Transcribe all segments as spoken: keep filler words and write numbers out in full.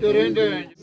དེ་རིང་འདི།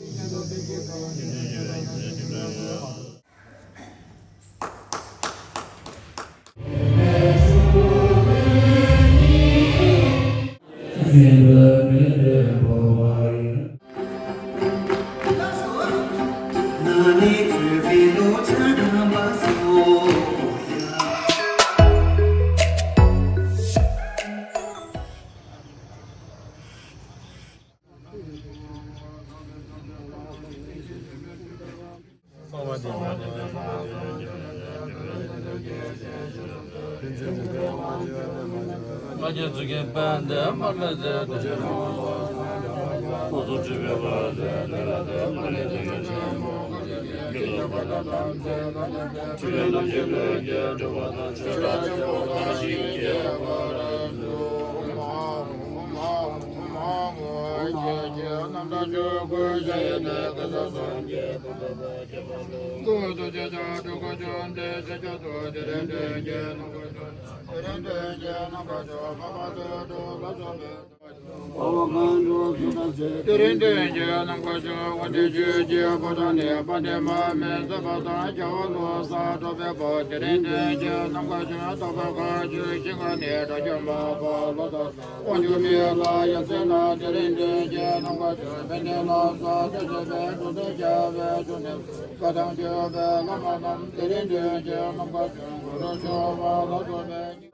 དེ་རིང་འདི་ཡི་ནམ་མཁའ་ཆུ་དབང་དེ་ཆོས་ཀྱི་ཕོ་བྲང་ནས། དཔལ་ལྡན་མ་སྨན་མཛད་པ་དང་རྒྱལ་བ་བློ་བཟང་གྲགས་པའི་བུ། དེ་རིང་འདི་ཡི་ནམ་མཁའ་ཆུ་རྟག་པར་མཁའ་སྤྱོད་ཞིང་ཁམས་ནས། དགྲ་བཅོམ་པ་བློ་བཟང་དབང་ཕྱུག་མི་ལ་ཡ་མཚན་ལ། དེ་རིང་འདི་ཡི་ནམ་མཁའ་ཆུ་ཕན་བདེ་ལ་སོགས་ཐམས་ཅད་པའི་གྲོགས་སུ་རྒྱལ་བའི་མཆོག་ནི། བཀའ་དང་བཅས་པའི་བླ་མ་རྣམས། དེ་རིང་འདི་ཡི་ནམ་མཁའ་ཆུ་གུ་རུ་མཆོད་པ་ལ་སོགས་པའི།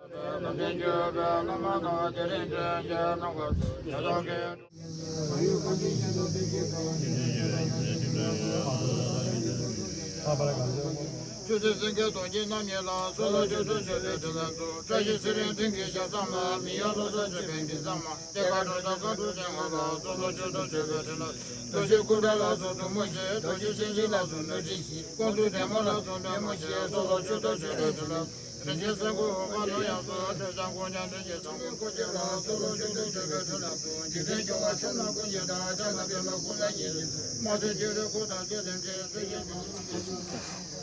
ཆོས་སྲིད་སེང་གེ་གདོང་གི་རྣམ་གཉིས་ལ། སོགས་ལ་མཆོད་དོ་མཆོད་པའི་དྲིན་ལ་འཇུག་བཀྲ་ཤིས་ཚེ་རིང་སེང་གེ་ཞལ་བཟང་ལ། མི་གཡོ་བློ་བཟང་མཆོད་པའི་མགྲིན་བཟང་མ། ཐེག་པ་གྲོལ་དང་བཀའ་དྲིན་ཅན་ལ། སོགས་ལ་མཆོད་དོ་མཆོད་པའི་དྲིན་ལ། རྡོ་རྗེ་ཀུན་ཕྲ་ལ་སོགས་ཐུན་མོང་ཆེ། རྡོ་རྗེ་སེམས་ཤེས་ལ་སོགས་ནོར་སྲིད་ཞི། ཀོང་ཙེ་དེ་མོ་ལ་སོགས་དྲོན་མོ་ཆེ། སོགས་ལ་མཆོད་དོ་མཆོད་པའི་དྲིན་ལ། རིན་ཆེན་སེར་པོ་འོད་དཔལ་ལུང་ཡངས་སུ། ཐོས་བསམ་དཀོན་མཆོག་འདྲེན་བྱེད་ཚངས་པའི་སྐུ་ཅན་ལ། སོགས་ལ་མཆོད་དོ་མཆོད་པའི་དྲིན་ལ་འཇུག་འཇིག་རྟེན་སྐྱོང་བ་ཕྱོགས་རྣམས་ཀུན་གྱི་བདག །ཕྱག་ན་པདྨོ་སྐུ་ལ་ཉེ་ཞིང་མཐུན། མ་བཅོས་བཅོས་རེ་ཀུན་དང་བཅས་ལྡན་ཏེ། སྲིད་ཞིའི་དུས།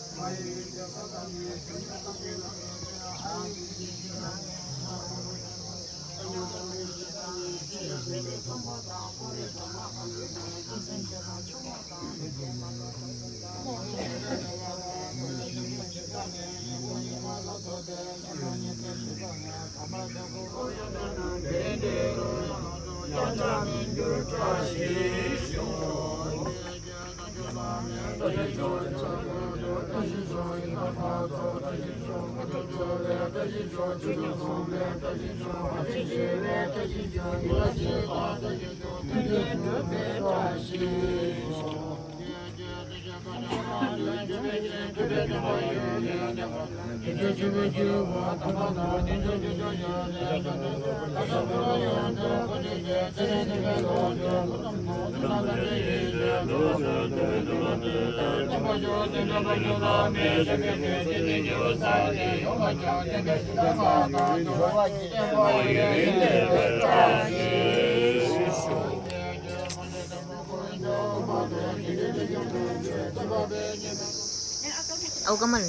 ཨའུ་ཀ་མ་ལ།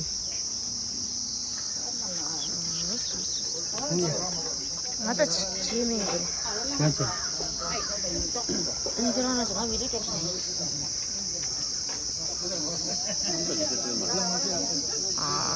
ང་ད་ཅི་ཅི་མིན་གི། ང་ཚོ། ཨ་ནི་ཁྱེད་རང་ལ་ང་བི་ཌིའོ་སྐྱོར་སོང་། ཨ།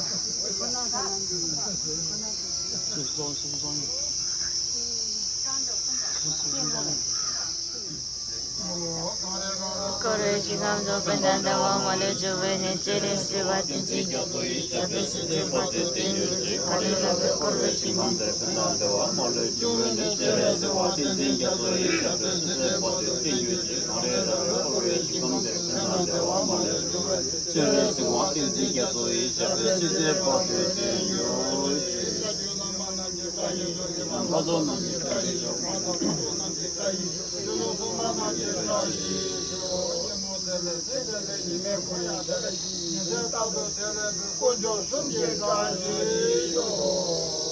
འཁོར་བའི་ཞིང་ཁམས་རྫོགས་པའི་མཐར། འདས་པ་མ་ལུས་འབྱུང་བའི་གནས། སྤྱན་རས་གཟིགས་དབང་བསྟན་འཛིན་རྒྱ་མཚོ་ཡི། ཞབས་པད་སྲིད་མཐའི་བར་དུ་བརྟན་གྱུར་ཅིག །ག་ལེར་རྒྱལ་བའི་འཁོར་བའི་ཞིང་ཁམས་འདིར། མཐར་འདས་པ་མ་ལུས་འབྱུང་བའི་གནས། སྤྱན་རས་གཟིགས་དབང་བསྟན་འཛིན་རྒྱ་མཚོ་ཡི། ཞབས་པད་སྲིད་མཐའི་བར་དུ་བརྟན་གྱུར་ཅིག །ག་ལེར་རྒྱལ་བའི་འཁོར་བའི་ཞིང་ཁམས་འདིར། མཐར་འདས་པ་མ་ལུས་འབྱུང་བའི་གནས། སྤྱན་རས་གཟིགས་དབང་བསྟན་འཛིན་རྒྱ་མཚོ་ཡི། ཞབས་པད་སྲིད་མཐའི་བར་དུ་བརྟན་གྱུར་ཅིག །ལྷ་ཚོགས་རྣམས་ཀྱི་བཀའ་དྲིན་ཤོག །མ་ཐོབ་ཐོབ་རྣམས་ཀྱི་བཀའ་དྲིན་ཤོག །མ་ཐོབ་ཐོབ་རྣམས་ཀྱི་བཀའ་དྲིན་ཤོག །ཆོས་ལུགས་སྲུང་མ་རྣམས་ཀྱི་བཀའ་དྲིན་ཤོག །ཉིན་མོ་དེ་ལས་ཚེ་དེ་ལས་ཉི་མའི་འཁོར་ཡང་དེ་ལས་ཉི་ཚེ་རྟག་ཏུ་དེ་ལས་འཕོས། དཀོན་མཆོག་གསུམ་གྱི་བཀའ་དྲིན་ཤོག་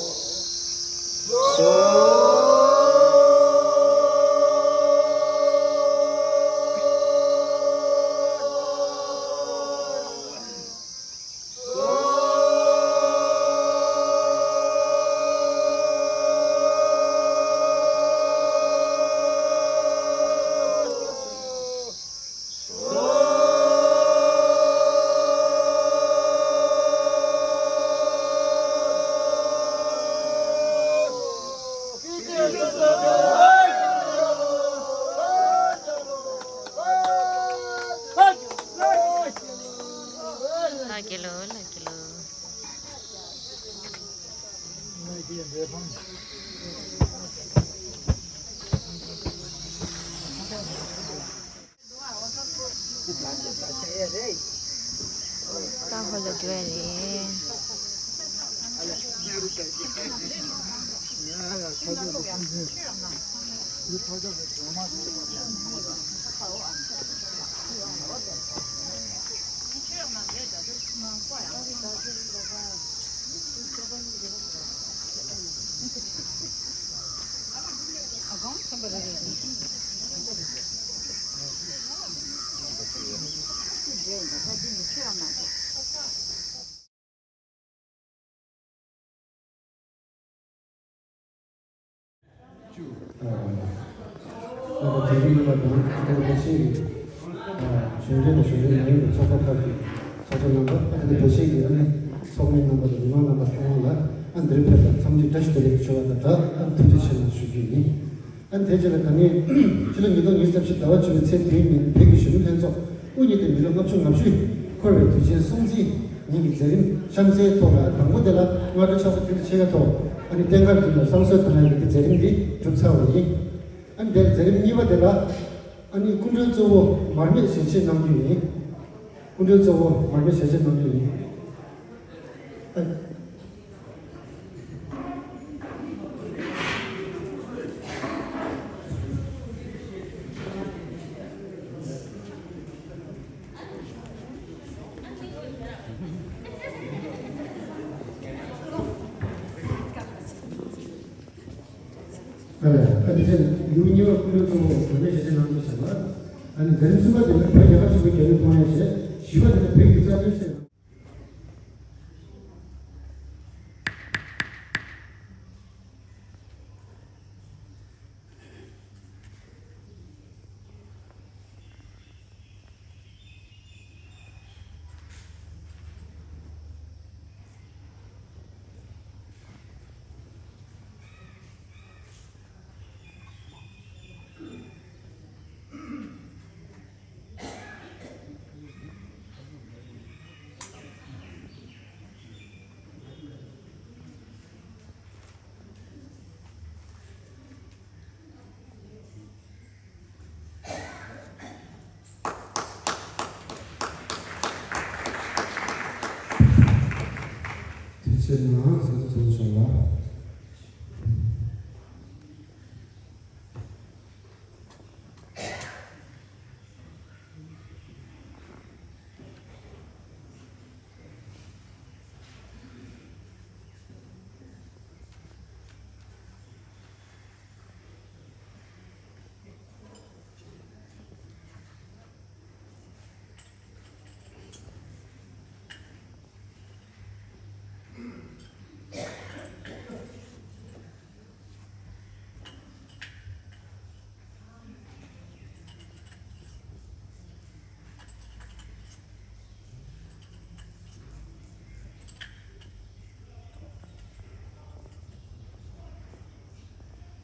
ལྟ་ཧོ་ལ་འགྲོ་ཡ་རེད། ཨ་ད་དེ་རིང་ལ་དང་ཨ་ད་བོད་ཆེན་གྱི་ཨ་གཞོན་སྐྱེས་དང་གཞོན་སྐྱེས་མ་ཡིན་པའི་ཚོགས་པ་ཁག་གི་ཚོགས་གཙོ་རྣམ་པ། ཨ་ད་བོད་ཆེན་གྱི་ཨ་ནི་ཚོགས་མི་རྣམ་པ་དང་མི་མང་རྣམ་པ་ཚང་མ་ལ་ཨ་འདིར་ཕེབས་པར་འཚམས་འདྲི་བཀྲ་ཤིས་བདེ་ལེགས་ཞུ་བ་དང་སྦྲགས། ཨ་ཐུགས་རྗེ་ཆེ་གནང་ཞུ་རྒྱུ་ཡིན། ཨ་ནི་དེ་རྗེས་ལ་ད་ནི་ཕྱི་ལོ་ཉིས་སྟོང་ཉི་ཤུ་རྩ་བཞི་ཟླ་བ་བཅུ་པའི་ཚེས་བདུན་ཉིན་བོད་ཀྱི་གཞོན་ནུ་ལྷན་ཚོགས་དབུ་བརྙེས་ཏེ་མི་ལོ་ལྔ་བཅུ་ང་བཞི་འཁོར་བའི་དུས་ཆེན་སྲུང་བརྩིའི་ཉིན་གྱི་མཛད་རིམ་གཤམ་གསལ་ཐོག་ལ། ཨ་དང་པོ་དེ་ལ་སྔ་དྲོ་ཕྱག་ཚོད་བདུན་དང་ཕྱེད་ཀ་ཐོག་ཨ་ནི་རྟེན་མཁར་མདུན་ལ་བསང་གསོལ་གཏོང་ཡག་གི་དེ་མཛད་རིམ་འདི་གྲུབ་ཚར་བ་ཡིན། ཨ་ནི་དེར་མཛད་རིམ་གཉིས་པ་དེ་ལ་ཨ་ནི་སྐུ་མགྲོན་གཙོ་བོ་མར་མེ་ཞལ་ཕྱེ་གནང་རྒྱུ་ཡིན། སྐུ་མགྲོན་གཙོ་བོ་མར་མེ་ཞལ་ཕྱེ་གནང་རྒྱུ་ཡིན། ཨ། ཨ་ལས། ཨ་ནི་ཚེ་ཡུལ་གཉིས་པ་སྐུ་མགྲོན་གཙོ་བོ་བོད་པའི་ཞལ་ཆེ་གནང་རྒྱུ་བྱས་པ། ཨ་ནི་མཛད་རིམ་གསུམ་པ་དེ་ནི་བོད་རྒྱལ་ཁབ་ཆེན་པོའི་རྒྱལ་གླུ་གཏོང་ཡག་བྱས། བཞི་པ་དེ་ནི་བོད་ཀྱི་རྩ་དོན་བཤད། དེ་ཚེ་ན་ཚེ་ཚོ་བྱུང་བ།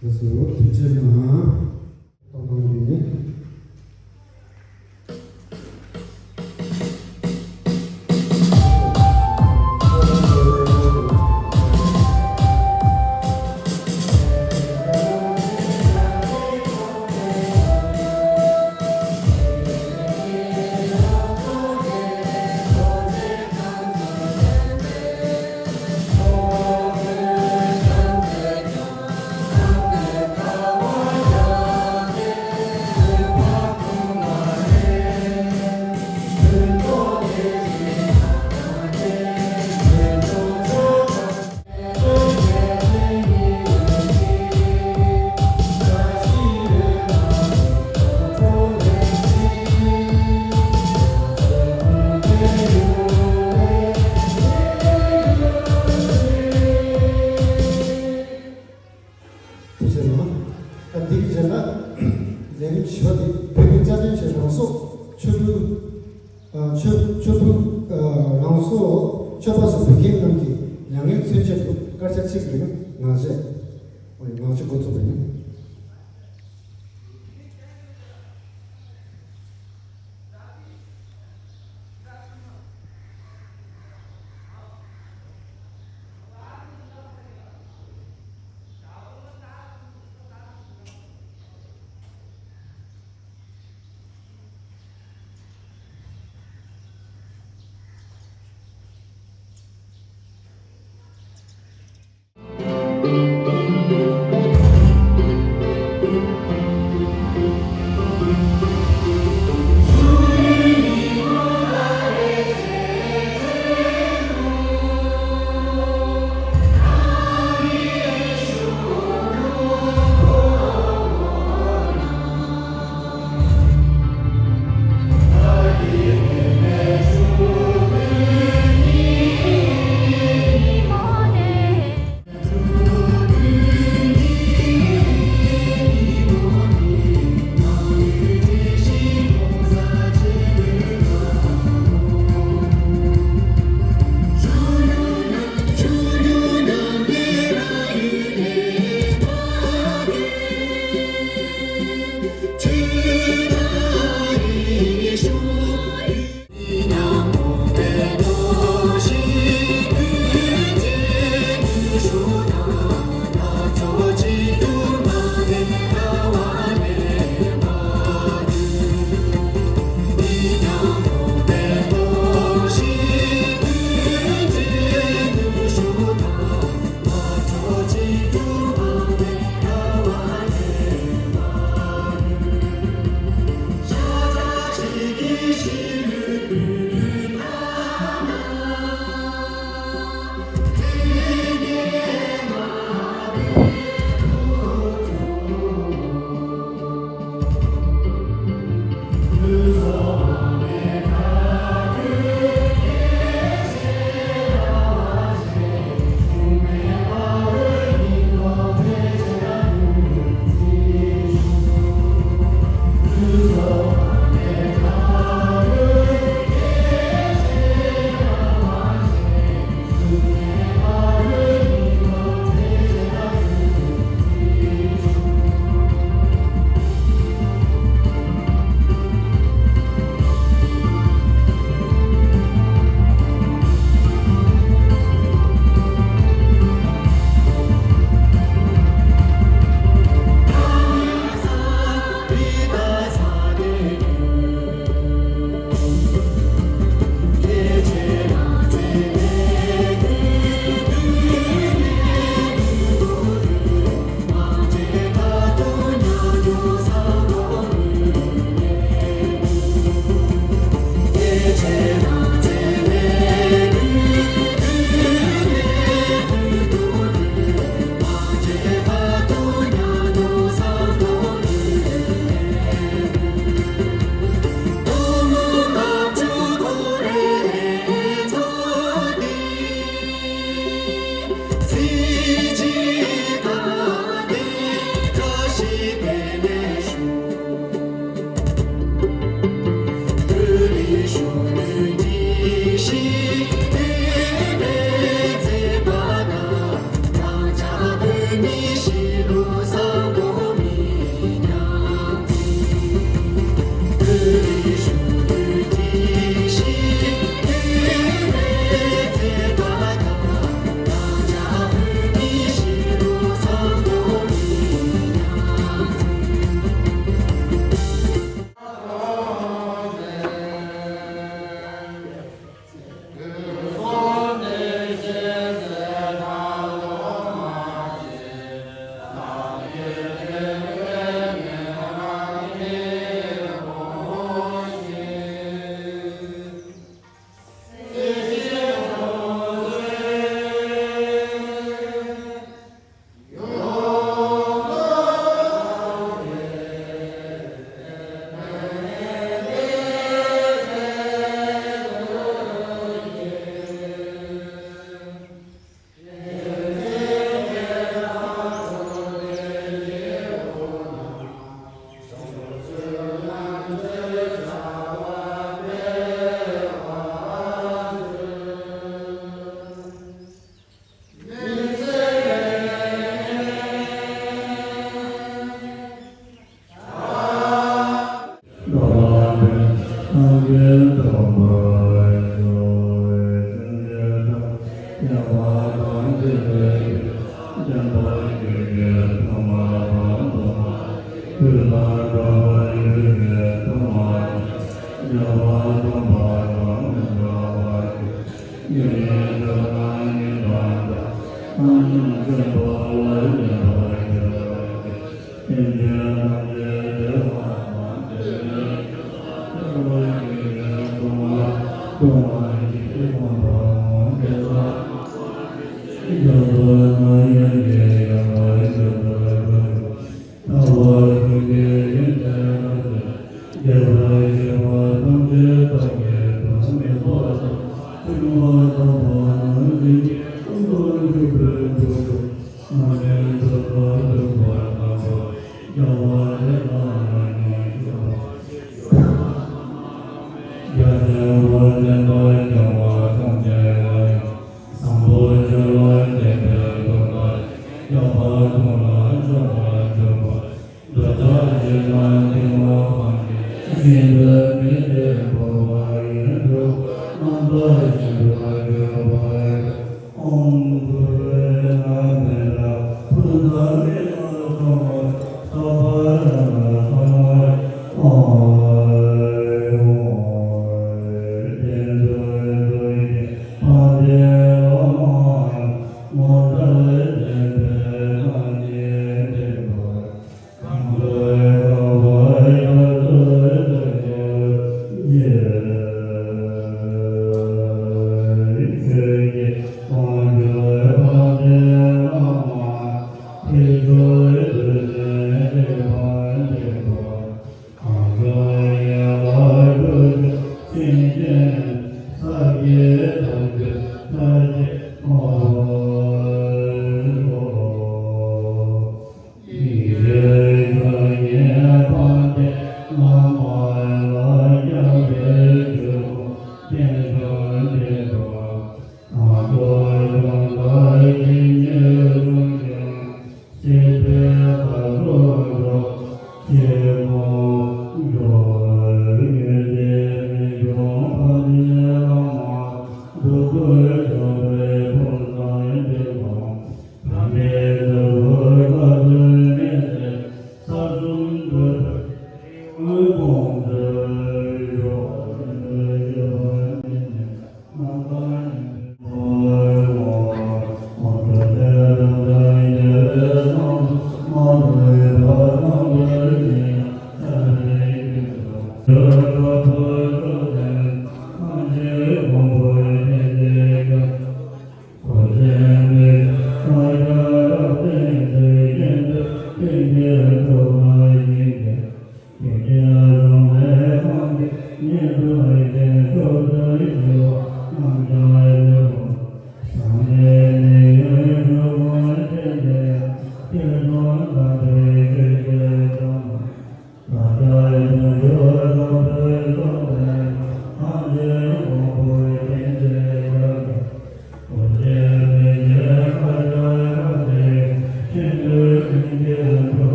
དེ་ཚོ་ཐུགས་རྗེ་གནང་། གཏོང་གནང་རྒྱུ་ཡིན། དེ་བྱས་ན། ད་འདི་གི་རྗེས་ལ་ལས་རིམ་བཞི་པ་དེ་བོད་ཀྱི་རྩ་དོན་ཆེད་རང་སྲོག་ཆོས་ཕུལ། ཨ་ཆོས་ཆོས་ཕུལ། ཨ་རང་སྲོག་ཆོས་པ་སོགས་བོད་ཁྱིམ་རྣམས་ཀྱི་མྱ་ངན་ཚུན་ཆད་དུ་སྐར་ཆ་གཅིག་རིང་ངག་བཅད། ངག་བཅད་འགོ་ཚུགས་པ་ཡིན།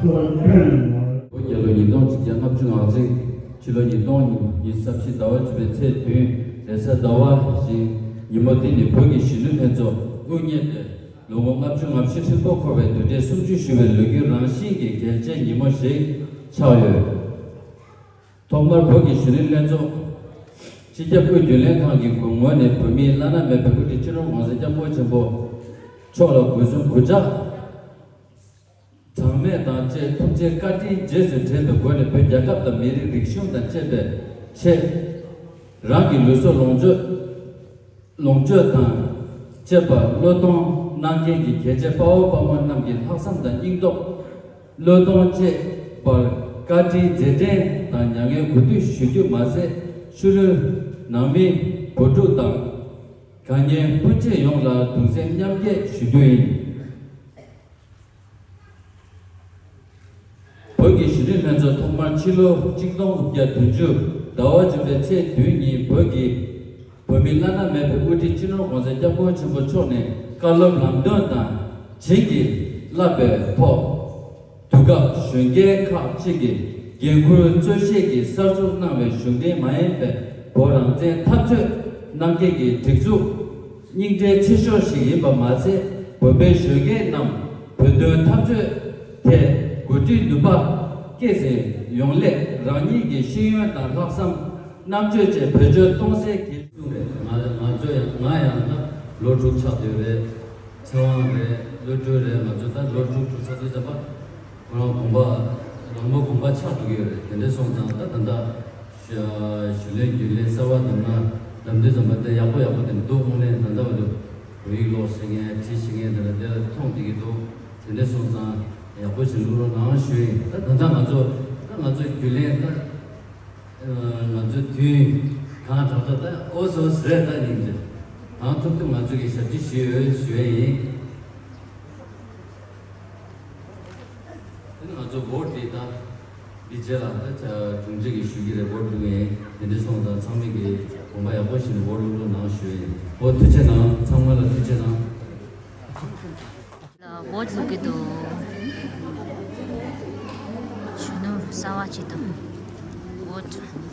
བོད་རྒྱལ་ལོ་ཉིས་སྟོང་ཆིག་བརྒྱ་ལྔ་བཅུ་ང་གཅིག་ཕྱི་ལོ་ཉིས་སྟོང་ཉི་ཤུ་རྩ་བཞི་ཟླ་བ་བཅུ་པའི་ཚེས་བདུན་རེས་གཟའ་ཟླ་བ་ཞིག་ཉིན་མོ་འདི་ནི་བོད་ཀྱི་གཞོན་ནུ་ལྷན་ཚོགས་དབུ་བརྙེས་ཏེ། ལོ་ངོ་ལྔ་བཅུ་ང་བཞི་ཧྲིལ་པོ་འཁོར་བའི་དུས་དྲན་སྲུང་བརྩི་ཞུ་བའི་ལོ་རྒྱུས་རང་བཞིན་གྱི་གལ་ཆེའི་ཉིན་མོ་ཞིག་ཆགས་ཡོད། ཐོག་མར་བོད་ཀྱི་གཞོན་ནུ་ལྷན་ཚོགས་སྤྱི་ཁྱབ་དབུས་རྒྱུན་ལས་ཁང་གི་ངོས་ནས་བོད་མིའི་བླ་ན་མེད་པའི་བཀུར་སྟི་སྤྱི་ནོར་༸གོང་ས་༸སྐྱབས་མགོན་ཆེན་པོ་མཆོག་ལ་གུས་གསུམ་གུས་ཕྱག་གྲངས་མེད་དང་བཅས་ཐུགས་རྗེ་བཀའ་དྲིན་རྗེས་སུ་དྲན་པའི་སྒོ་ནས་བོད་རྒྱལ་ཁབ་དང་མི་རིགས་རིག་གཞུང་དང་བཅས་པའི་ཆེད་རང་གི་ལུས་སྲོག་ལོངས་སྤྱོད། ལོངས་སྤྱོད་དང་བཅས་པ་བློས་གཏོང་གནང་མཁན་གྱི་རྒྱལ་གཅེས་དཔའ་བོ་དཔའ་མོ་རྣམས་ཀྱི་ལྷག་བསམ་དང་སྙིང་སྟོབས། བློས་གཏོང་བཅས་པར་བཀའ་དྲིན་རྗེས་དྲན་དང་མྱ་ངན་གུས་འདུད་ཞུ་རྒྱུ་མ་ཟད། ཕྱི་རོལ་ནང་མི་བོད་ཕྲུག་དང་དགའ་ཉེ་སྤུན་མཆེད་ཡོངས་ལ་གདུང་སེམས་མཉམ་སྐྱེད་ཞུ་རྒྱུ་ཡིན། བོད་ཀྱི་གཞོན་ནུ་ལྷན་ཚོགས་ཐོག་མར་ཕྱི་ལོ་ཆིག་སྟོང་དགུ་བརྒྱ་བདུན་ཅུ་ཟླ་བ་བཅུ་པའི་ཚེས་བདུན་ཉིན་བོད་ཀྱི་བོད་མི་བླ་ན་མེད་པའི་དབུ་ཁྲིད་སྤྱི་ནོར་༸གོང་ས་༸སྐྱབས་མགོན་ཆེན་པོ་མཆོག་ནས་བཀའ་སློབ་ལམ་སྟོན་དང་བྱིན་གྱིས་བརླབས་པའི་ཐོག་དུས་སྐབས་གཞོན་སྐྱེས་ཁག་ཅིག་གིས་འགན་འཁུར་གཙོ་ཤེད་ཀྱིས་གསར་འཛུགས་གནང་བའི་གཞུང་འབྲེལ་མ་ཡིན་པའི་བོད་རང་བཙན་འཐབ་རྩོད་གནང་མཁན་གྱི་སྒྲིག་འཛུགས་སྙིང་བྲེལ་ཆེ་ཤོས་ཤིག་ཡིན་པ་མ་ཟད། བོད་པའི་གཞོན་སྐྱེས་རྣམས་བོད་དོན་འཐབ་རྩོད་ཐད་འགོ་ཁྲིད་ནུས་པ་སྐྱེད་སྲིང་ཡོང་སླད། རང་ཉིད་ཀྱི་ཤེས་ཡོན་དང་ལྷག་བསམ་རྣམ་དཔྱོད་བཅས་བེད་སྤྱོད་གཏོང་སའི་གལ་ཆེན་རེད། ང་ང་ཚོ་ཡང་ང་ཡང་ད་ལོ་དྲུག་ཆགས་བསྡད་རེད། ཚེ་དབང་རེད། བློ་གྲོས་རེད། ང་ཚོ་ད་ལོ་དྲུག་དྲུག་ཚ་ཚོད་ཙམ་པ། ཁོ་རང་དགོངས་པ་རང་མོས་དགོངས་པ་ཆགས་འགྲོ་གི་ཡོད་རེད། དེ་འདྲ་སོང་ཙང་ད་ད་ལྟ་ཞུ་ཞུ་ལན་རྒྱུན་ལས་གསར་བ་དེ་ན་ལམ་སྟོན་ཙམ་པ་དེ་ཡག་པོ་ཡག་པོ་དེ་འདུག་དངོས་གནས་ད་ལྟ་བར་དུ་བོད་ཡིག་ཀློག་ཤེས་མཁན་བྲིས་ཤེས་མཁན་དེ་འདྲ་དེ་མཐོང་བསྡད་ཀྱི་འདུག་དེ་འདྲ་སོང་ཙང་ཡག་པོ་ཞིག་བླུག་རོགས་གནང་ཞུ་ཡིན། ད་ད་ལྟ་ང་ཚོ་ད་ང་ཚོ་རྒྱུན་ལས་ད་ང་ཚོ་དུས་གང་དྲག་དྲག་ད་ཨོ་སོ་ཨོ་སི་རེད། ད་ཡིན་ཅི་གང་ཐུབ་ཐུབ་ང་ཚོ་གི་ཞབས་ཕྱི་ཞུས་ཡོད་ཞུ་ཡས་ཡིན། དེ་ནི་ང་ཚོ་བོ་ཊི་འདི་ད་འདི་རྗེས་ལ་ད་དྲུང་ཆེ་གིས་ཞུ་གི་རེད། བོ་ཊི་བླུག་ཡིན། དེ་འདྲ་སོང་ཙང་ཚང་མས་ཀྱི་དགོངས་པ་ཡག་པོ་བཞེས་ནས་བོ་ཊི་བླུག་རོགས་གནང་ཞུ་ཡིན། ཨོ་ཐུགས་རྗེ་གནང་། ཚང་མ་ལ་ཐུགས་རྗེ་གནང་། ལ་བོ་ཊི་བླུག་གི་འདུག་གཞོན་ནུ་གསར་བ་ཅིག་དང་བོ་ཊི།